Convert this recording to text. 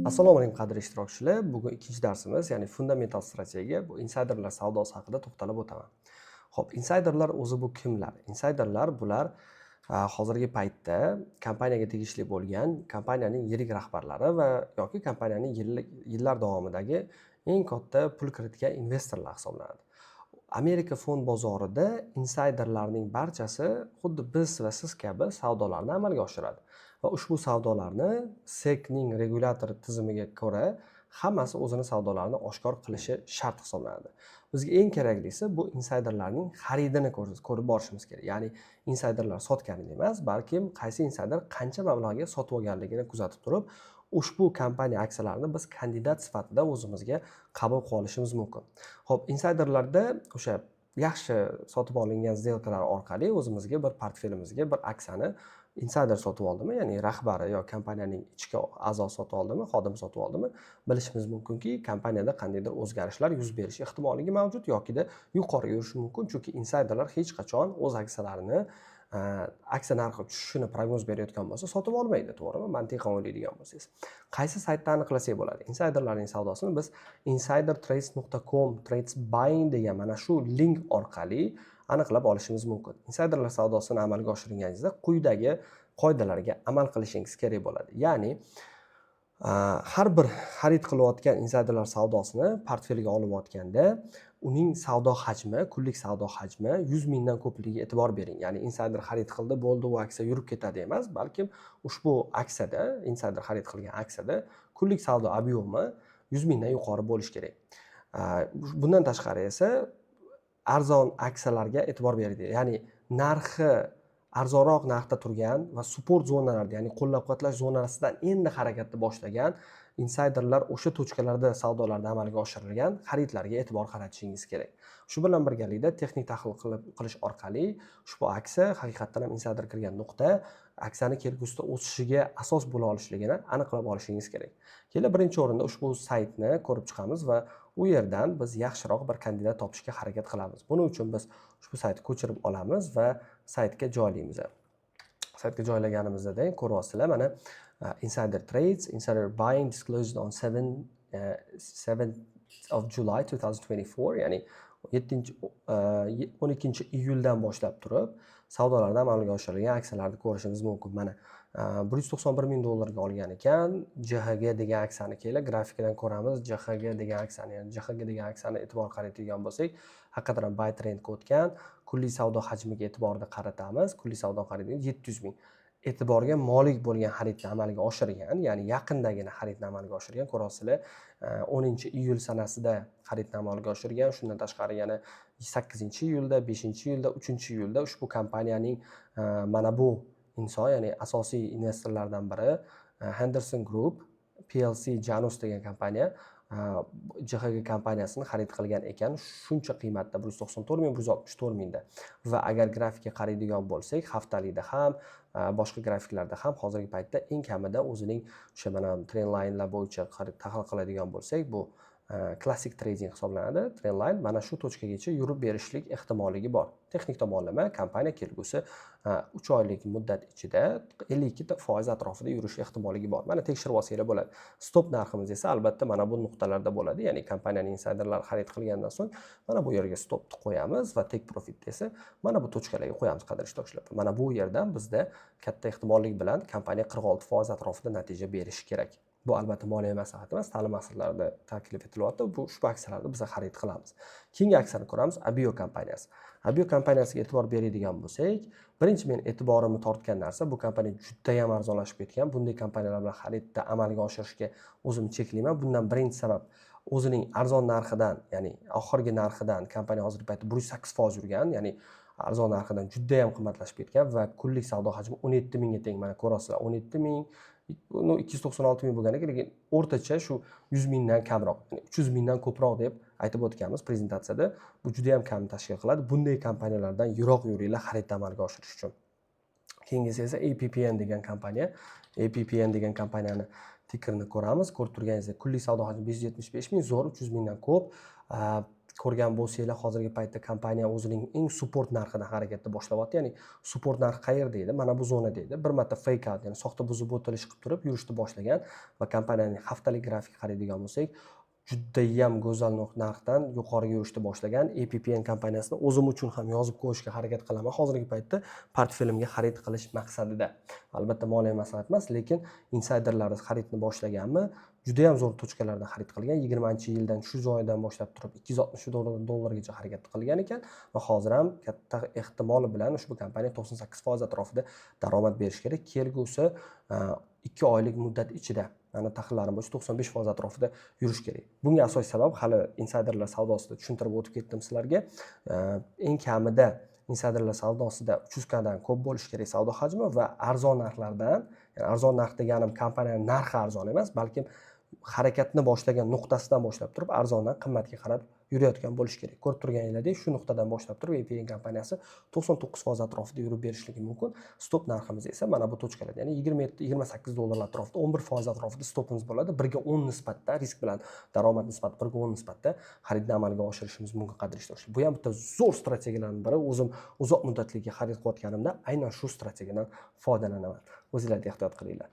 Assalomu alaykum, qadrli ishtirokchilar. Bugun ikkinchi darsimiz, ya'ni fundamental strategiya, bu insayderlar savdosi haqida to'xtalib o'taman. Xo'p, insayderlar o'zi bu kimlar? Insayderlar bular hozirgi paytda kompaniyaga tegishli bo'lgan kompaniyaning yirik rahbarlari va yoki kompaniyaning yillar davomidagi eng katta pul kiritgan investorlar hisoblanadi. Amerika fond bozorida insayderlarning barchasi xuddi biz va siz kabi savdolarni amalga oshiradi va ushbu savdolarni SECning regulyator tizimiga ko'ra hammasi o'zini savdolarini oshkor qilishi shart hisoblanadi. Bizga eng keraklisi bu insayderlarning xaridini ko'rib borishimiz kerak. Ya'ni insayderlar sotganini emas, balkim qaysi insayder qancha mablag'ga sotib olganligini kuzatib turib, ushbu kompaniya aksiyalarini biz kandidat sifatida o'zimizga qabul qilib olishimiz mumkin. Xo'p, insayderlarda o'sha yaxshi sotib olingan сделка lar orqali o'zimizga bir portfelimizga bir aksiyani insayder sotib oldimi, ya'ni rahbari yo kompaniyaning ichki a'zosi sotib oldimi, xodim sotib oldimi, bilishimiz mumkinki, kompaniyada qandaydir o'zgarishlar yuz berishi ehtimolligi mavjud yokida yuqoriga yurishi mumkin, chunki insayderlar hech qachon o'z aksiyalarini aksiya narxi tushishini prognoz berayotgan bo'lsa, sotib olmaydi, to'g'rimi? Mantiqan o'ylaydigan bo'lsangiz. Qaysi saytda aniqlasak bo'ladi? Insayderlarning savdosini biz insidertrades.com trades buying degan mana shu link orqali aniqlab olishimiz mumkin. Insayderlar savdosini amalga oshirganingizda quyidagi qoidalarga amal qilishingiz kerak bo'ladi. Ya'ni har bir xarid qilayotgan insayderlar savdosini portfelga olayotganda uning savdo hajmi, kunlik savdo hajmi 100 mingdan ko'pligiga e'tibor bering. Ya'ni insayder xarid qildi, bo'ldi, u aksiya yurib ketadi emas, balkim ushbu aksiyada, insayder xarid qilgan aksiyada kunlik savdo объем i 100 mingdan yuqori bo'lishi kerak. Bundan tashqari esa arzon aksiyalarga e'tibor beradi. Ya'ni narxi arzonroq narxda turgan va support zonalarda, ya'ni qo'llab-quvvatlash zonasidan endi harakatni boshlagan insayderlar o'sha точка larda savdolarda amalga oshirilgan xaridlarga e'tibor qaratishingiz kerak. Shu bilan birgalikda texnik tahlil qilish orqali ushbu aksiya haqiqatdan ham insayder kirgan nuqta aksiyani kelgusida o'sishiga asos bo'la olishligini aniqlab olishingiz kerak. Keling, birinchi o'rinda ushbu saytni ko'rib chiqamiz va u yerdan biz yaxshiroq bir kandidat topishga harakat qilamiz. Buning uchun biz ushbu saytni ko'chirib olamiz va saytga joylaymiz. Saytga joylaganimizda ko'ryapsizlar, mana Insider Trades, Insider Buying disclosed on 7 of July 2024, ya'ni 7, 12 iyuldan boshlab turib savdolarda amalga oshirilgan aksiyalarni ko'rishimiz mumkin. Mana 191 ming dollarga olgan ekan JHG degan aksiyani. Kelib grafikidan ko'ramiz JHG degan aksiyani, ya'ni JHG degan aksiyani e'tibor qaratadigan bo'lsak, haqiqatan ham buy trendga o'tgan. Kunlik savdo hajmiga e'tiborni qaratamiz. Kunlik savdo qaraydigan 700 ming e'tiborga molik bo'lgan xaridni amalga oshirgan, ya'ni yaqindagina xaridni amalga oshirgan. Ko'ryapsizlar, 10 iyul sanasida xaridni amalga oshirgan. Shundan tashqari yana 8 iyulda, 5 iyulda, 3 iyulda ushbu kompaniyaning mana bu inson, ya'ni asosiy investorlardan biri Henderson Group PLC Janus degan kompaniya JHG kompaniyasini xarid qilgan ekan shuncha qiymatda, 194 ming, 164 mingda. Va agar grafikka qaraydigan bo'lsak, haftalikda ham, boshqa grafiklarda ham hozirgi paytda eng kamida o'zining o'sha mana trend linelar bo'yicha tahlil qiladigan bo'lsak, bu klassik trading hisoblanadi. Trend line mana shu точка gacha yurib berishlik ehtimolligi bor. Texnik tomonlama kompaniya kelgusi 3 oylik muddat ichida 52% atrofida yurish ehtimolligi bor. Mana tekshirib olsanglar bo'ladi. Stop narximiz esa albatta mana bu nuqtalarda bo'ladi. Ya'ni kompaniyaning insayderlari xarid qilgandan so'ng mana bu yerga stopni qo'yamiz va take profit esa mana bu точка larga qo'yamiz, qadrli ishtirokchilar. Mana bu yerdan bizda katta ehtimollik bilan kompaniya 46% atrofida natija berishi kerak. Bu albatta moliya maslahat emas, ta'lim maqsadlarida taklif etilyapti. Bu ushbu aksiyalarni biz xarid qilamiz. Keyingi aksiyani ko'ramiz, Abio kompaniyasi. Abio kompaniyasiga e'tibor beradigan bo'lsak, birinchi men e'tiborimni tortgan narsa, bu kompaniya judayam arzonlashib ketgan. Bunday kompaniyalar bilan xaridni amalga oshirishga o'zim cheklayman. Bundan birinchi sabab o'zining arzon narxidan, ya'ni oxirgi narxidan kompaniya hozirgi paytda 108% yurgan, ya'ni arzon narxidan judayam qimmatlashib ketgan va kunlik savdo hajmi 17 mingga teng. Mana ko'ryapsizlar, 17 ming, ну, 296 ming bo'lgan ekan, lekin o'rtacha shu 100 mingdan kamroq, ya'ni 300 mingdan ko'proq deb aytib o'tganmiz prezentatsiyada. Bu juda ham kam tashkil qiladi. Bunday kompaniyalardan yiroq yuringlar xaridni amalga oshirish uchun. Keyingisi esa APPN degan kompaniya. APPN degan kompaniyani tikrini ko'ramiz. Ko'rib turganingizdek, kunlik savdo hajmi 575 ming, zo'r, 300 mingdan ko'p. Ko'rgan bo'lsanglar, hozirgi paytda kompaniya o'zining eng support narxidan harakatni boshlayapti. Ya'ni support narxi qayerda edi? Mana bu zonada edi. Bir marta fake out, ya'ni soxta buzib o'tilish qilib turib yurishni boshlagan va kompaniyaning haftalik grafik qaraydigan bo'lsak, judayam go'zal narxdan yuqoriga yurishni boshlagan. APPN kompaniyasini o'zim uchun ham yozib qo'yishga harakat qilaman hozirgi paytda portfelimga xarid qilish maqsadida. Albatta, moliya maslahat emas, lekin insayderlar xaridni boshlaganmi, judayam zo'r точка lardan xarid qilgan. 20-yildan shu joydan boshlab turib 260 dollargacha harakat qilgan ekan va hozir ham katta ehtimol bilan ushbu kompaniya 98% atrofida daromad berishi kerak kelgusi 2 oylik muddat ichida. Mani tahlillarim bo'yicha 95% atrofida yurish kerak. Bunga asosiy sabab hali insayderlar savdosida tushuntirib o'tib ketdim sizlarga. Eng kamida insayderlar savdosida 300 dan ko'p bo'lishi kerak savdo hajmi va arzon narxlardan. Ya'ni arzon narx deganim kompaniyani narxi arzon emas, balkim harakatni boshlagan nuqtasidan boshlab turib arzondan qimmatga qarab yurayotgan bo'lishi kerak. Ko'rib turganinglardek, shu nuqtadan boshlab turib APN kompaniyasi 99% atrofida yurib berishligi mumkin. Stop narximiz esa mana bu точка larda, ya'ni 27, 28 dollar atrofida, 11% atrofida stopimiz bo'ladi. 1:10 nisbatda, risk bilan daromad nisbati 1:10 nisbatda xaridni amalga oshirishimiz mumkin, qadrli ishtirokchilar. Bu ham bitta zo'r strategiyalarning biri. O'zim uzoq muddatliga xarid qilayotganimda aynan shu strategiyadan foydalanaman. O'zinglar ehtiyot qilinglar.